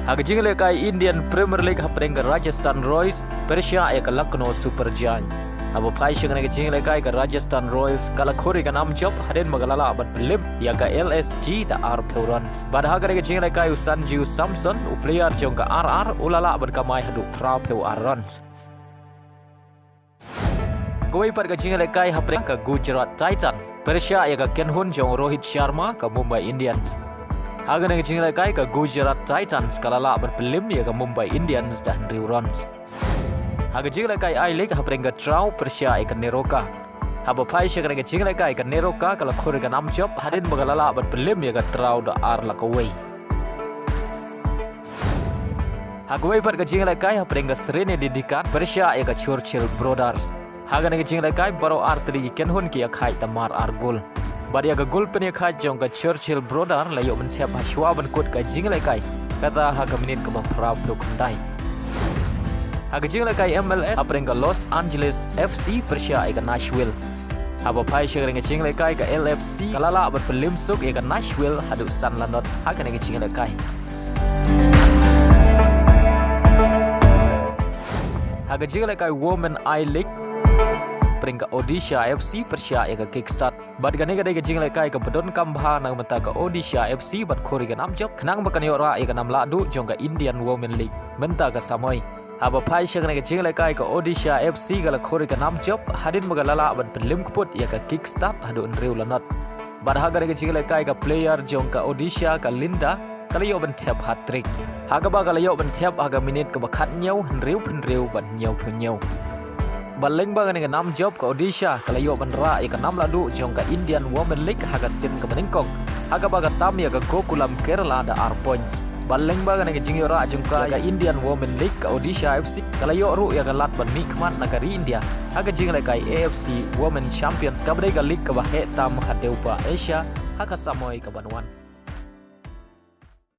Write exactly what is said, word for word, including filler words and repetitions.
Ha ka jingïalehkai Indian Premier League hapdeng ka Rajasthan Royals pyrshah ïa ka Lucknow Super Giants. Haba phai sha kane ka jingïalehkai ka Rajasthan Royals ka la khur ïa ka nam jop hadien ba ka la lah ban pynlip ïa ka L S G da arphew runs. Bad ha kane ka jingïalehkai u Sanju Samson, u player jong ka R R, u la lah ban kamai haduh phraphew ar runs. Kawei pat ka jingïalehkai hapdeng ka Gujarat Titan pyrshah ïa ka kynhun jong Rohit Sharma ka Mumbai Indians. Ha kane ka jingïalehkai ka Gujarat Titans ka la lah ban pynlip ïa ka Mumbai Indians da hynriew runs. Ha ka jingïalehkai I-League hapdeng ka Draw pyrshah ïa ka Neroka. Haba phai sha kane ka jingïalehkai ka Neroka ka la khur ïa ka nam jop hadien ba ka la lah ban pynlip ïa ka Draw da ar la kawei. Ha kawei pat ka jingïalehkai hapdeng ka Sreni Didikant pyrshah ïa ka Churchill Brothers. Ha kane ka jingïalehkai baroh artylli ki kynhun ki ïakhaid da mar ar gol. Bad ïa ka gol pynïakhaid jong ka Churchill Brothers la ïoh ban thep hashwa ban kut ka jingïalehkai, kata ha ka minit kaba phraphew khyndai. Ha ka jingïalehkai M L S hapdeng ka Los Angeles F C pyrshah ïa ka Nashville. Haba phai sha kane ka jingïalehkai ka L A F C ka la lah ban pynlip suk ïa ka Nashville haduh san la not ha kane ka jingïalehkai. Ha ka jingïalehkai Women I-League hapdeng ka Odisha F C pyrshah ïa ka Kickstart. Bad kane ka dei ka jingïalehkai kaba donkam bha na ka bynta ka Odisha F C ban khur ïa ka nam jop khnang ba kan ïoh rah ïa ka nam lahduh jong ka Indian Women League mynta ka samoi. Haba phai sha kane ka jingïalehkai ka Odisha F C ka la khur ïa ka nam jop hadien ba ka la lah ban pynlip kyput ïa ka Kickstart haduh hynriew la not. Bad ha kane ka jingïalehkai ka player jong ka Odisha ka Linda ka la ïoh ban thep hat-trick, ha kaba ka la ïoh ban thep ha ka minit kaba khathynñiew, hynriewphew hynriew bad hynñiewphew hynñiew. Bad lyngba kane ka nam jop ka Odisha ka la ïoh ban rah ïa ka nam lahduh jong ka Indian Women League ha ka sien kaba nyngkong, ha kaba ka tam ïa ka Gokulam Kerala da ar points. Bad lyngba kane ka jingïoh rah jong ka ïa ka Indian Women League ka Odisha F C ka la ïoh ruh ïa ka lad ban mihkhmat na ka ri India ha ka jingïalehkai A F C Women Champion, kaba dei ka league kaba heh tam ha dewbah Asia ha ka samoi kaban wan.